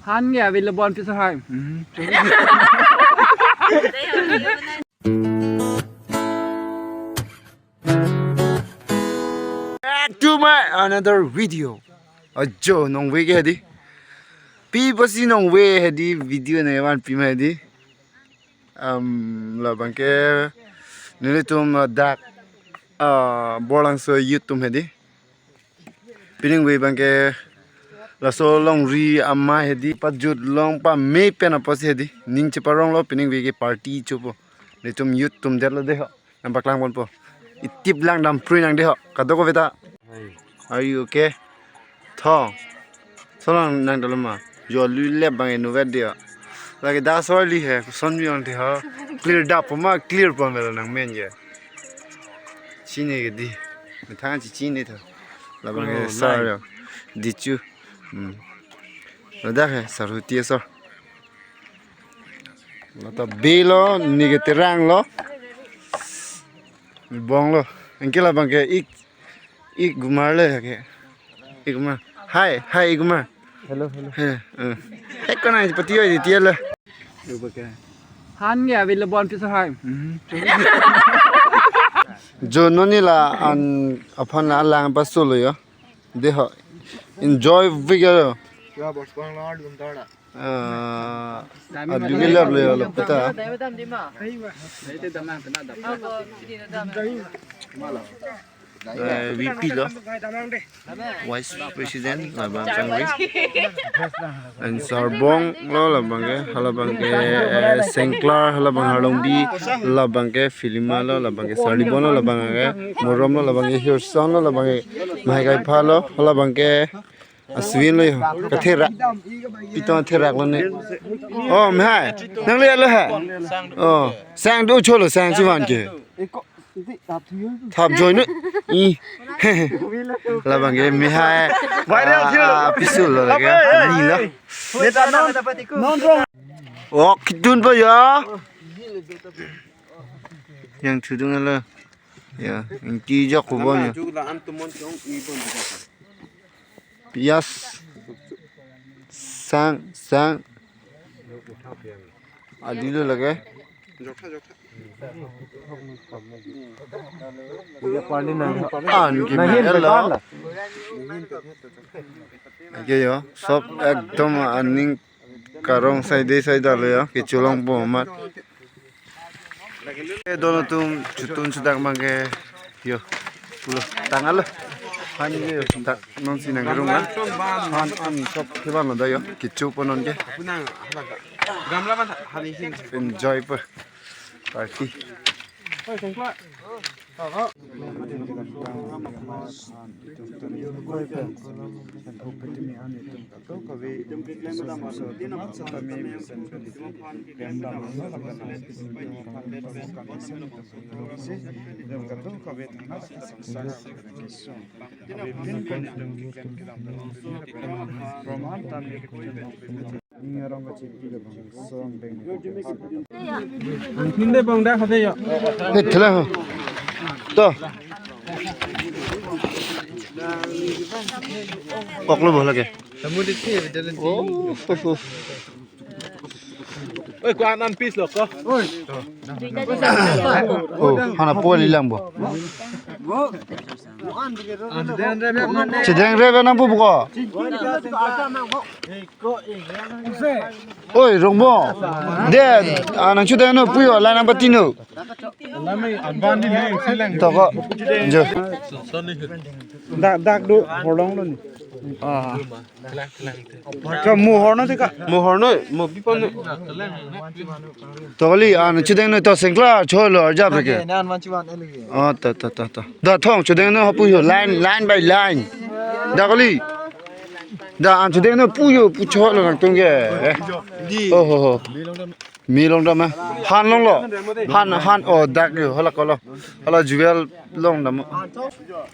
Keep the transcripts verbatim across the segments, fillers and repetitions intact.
Han ke avele bon piso hai. Back to my another video. Ajo nongve ke hedi. Pi pasi nongve hedi video nangvanpi ma hedi. Um, labang ke nelitum, uh, dak, uh, Borlangso youth atum hedi. Pining ve abang ke laso longri amei hedi pajut long pame pen apotsi hedi. Ning cheparonglo pining ve ke party chopo. Nelitum youth atum detlo deho. Nangpaklang ponpo. Itip lang dam prui nang deho. Kadokave veta. Are you okay? Thong. Solang nang daloma. Yo lui lep abang inutvet deho. Lake da sor li he. Son bi on deho. Clear dap poma clear pon melo nang men ke. Chini ke di. Methang chi chini tho. Labang ke sar yo. Dichu. Hmm. Ladak he sar huti sor. Lata belo, neke teranglo. Bonglo. Anke labang ke ik, ik gumar le ke. Ik gumar. Hai, hai ik gumar. Hello, hello. He, eh. Hai kona pati oi dia le. Han ke avele bon piso hai. Jo non neli la an aphan la lang pasolo yo. Deho. Enjoy vigor. Ah, adu ke lap le lo peta. Eh, V P lo. Vice President labang Changri. And Sarbong lo labang ke, halabang ke, eh, Sengklar, halabang Harlongbi, labang ke Filima lo, labang ke Sarlibon lo, labang ke Morom lo, labang ke Hirson lo, labang ke Mahaikai Pha lo, halabang ke Aswin lo yo, katherak. Pitong therak lo ne. Oh, mehai. Nang le lo ha. Oh, sang do cholo, sang chivan ke. Thap join nu. I. Labang ke mehai. Viral thilo. Ah, pisul lo lake. Ni lo. Oh, kitun pa ya. Yang thudung lo. Ya, ingti jok ko bon ya. Piyas. Sang, sang. Adi lo lake. An ke mehai lo. Ake yo, sob ekdom aning karong side side lo yo, kecholong po amat. Eh, dono atum chotun chodak abang ke yo. Pulo tanglo. Han ke yo, dak non si nang rung a. Han an sob kevan lo da yo. Kecho po non ke. Enjoy po. Party. Ang hindi bang dah kata ya. He, thela ho. To. Koklo bola ke. Kamu di sini, jalan sini. Oh, oh, oh. Oi, ko anan pis lo ko. Oh, hana poli lang bo. Chedeng rebe nang pu ko. Oi, Rongbo. De, ah, nang chedeng no puyo, la nang patino. To ko. Jo. Dak, dak do, horlong lo ni. Ah. Ka mohor no tika. Mohor no, mo pipan no. To kali, ah, nang chedeng no to sengkla, cholo, arjap reke. Nan man chiwan ele. Oh, ta, ta, ta, ta. Da thong chedeng no puyo, line, line by line. Da kali. Da an chedeng no puyo, pucholo nangtum ke. Eh. Oh, ho, ho. Mi long dam ma. Han longlo. Han, han, oh, dak yo, hala kolo. Hala jugal long dam.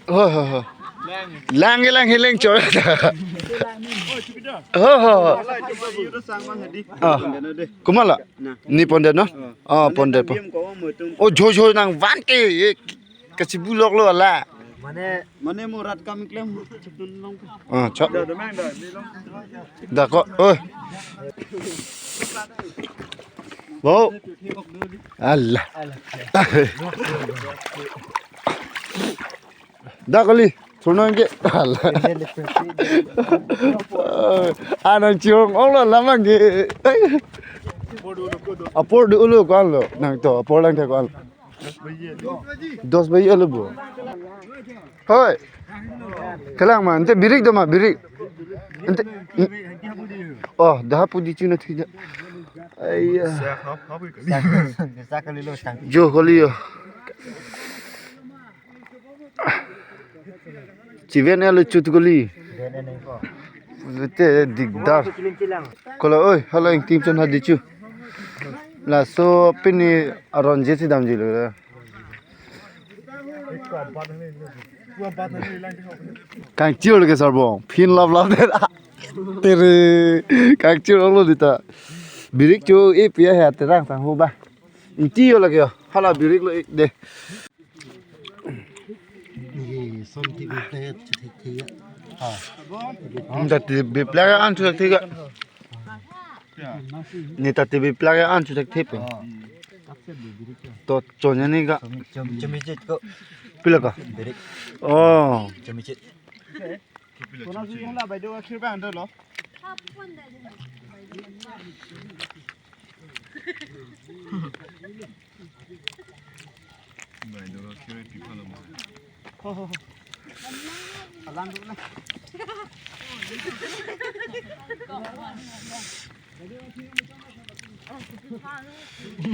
Ho, ho, ho. Lang, lang, lang, chor. Ho, ho, ho. Ah. Kumala. Ni pondet no? Ah, pondet po. Oh, jo, jo nangvan ke. Kachibu lok lo ala. Mane, mane mo rat kam klem chepun long. Ah, chok. Da ko. Oh. Bo. Allah. Da kali. Sunang ke. Allah. Anang chiong ong lo lamang ke. Apor dolo ko-an lo. Nangtum apor lang thek ko-an lo. Dos baji alo bo. Hoi. Kelang ma, ante birik do ma, birik. Ante. Oh, dah pudi chuna tidak. Aiya. Jo kali yo. Chiven alo chut kali. Te digdar. Kola oi, hala ingtim chon hadi chu. Laso pini aron je si damji lo. Kangchir ke sarbong, phin lap lap de. Tere, kangchir lo dita. Birik chu e pia he terang sang ho ba. Ingti yo lake yo, hala birik lo ik de. Ye, som ti bi pe chu thik thik ya. Ha. Neta ti bi plak an chu thik thik ya. Neta ti bi plak an chu thik thik pe. To chonya ni ga. Chom, chom, chom, chom. Pila ka? Birik. Oh. Chom, chom. Kona su yung la bai do akhir bang do lo.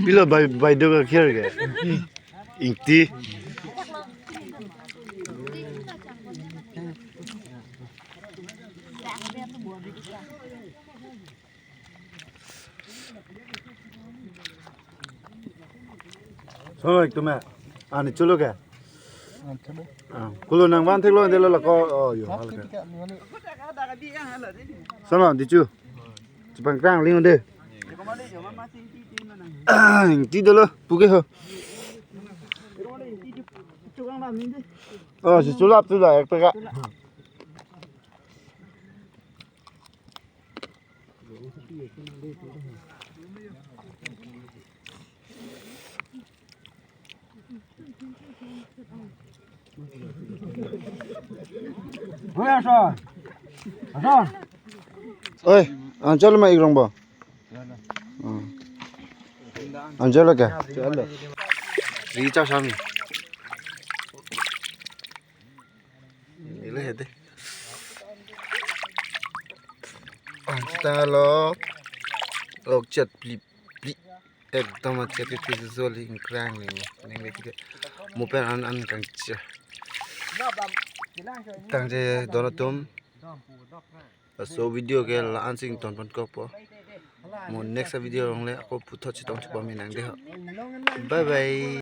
Pilo bai, bai do ka kher ke. Ingti. Sono ek tume. Ani chulo ke? Ah, kulo nang van thek lo de la ko. Oh, yo, hal ke. Sono, di chu. Chupang krang ling de. Ingti dolo, puke ho. Oh, si chulap chula ek peka. Oi, ason. Oi, anchal ma ikrong bo. Hmm. Anchal ke? Chalo. Recharge sami. Nile hede. Anta lo. Lok chet plip plip. Ekdom achet ke pisi soli ingkrang ni. Neng leki de. Mo pen an an kangchir. Tangte don atum. Laso video ke la-an si ington pon kok po. Mo next video along le ako puthot chetong chepame nang de ho. Bye bye.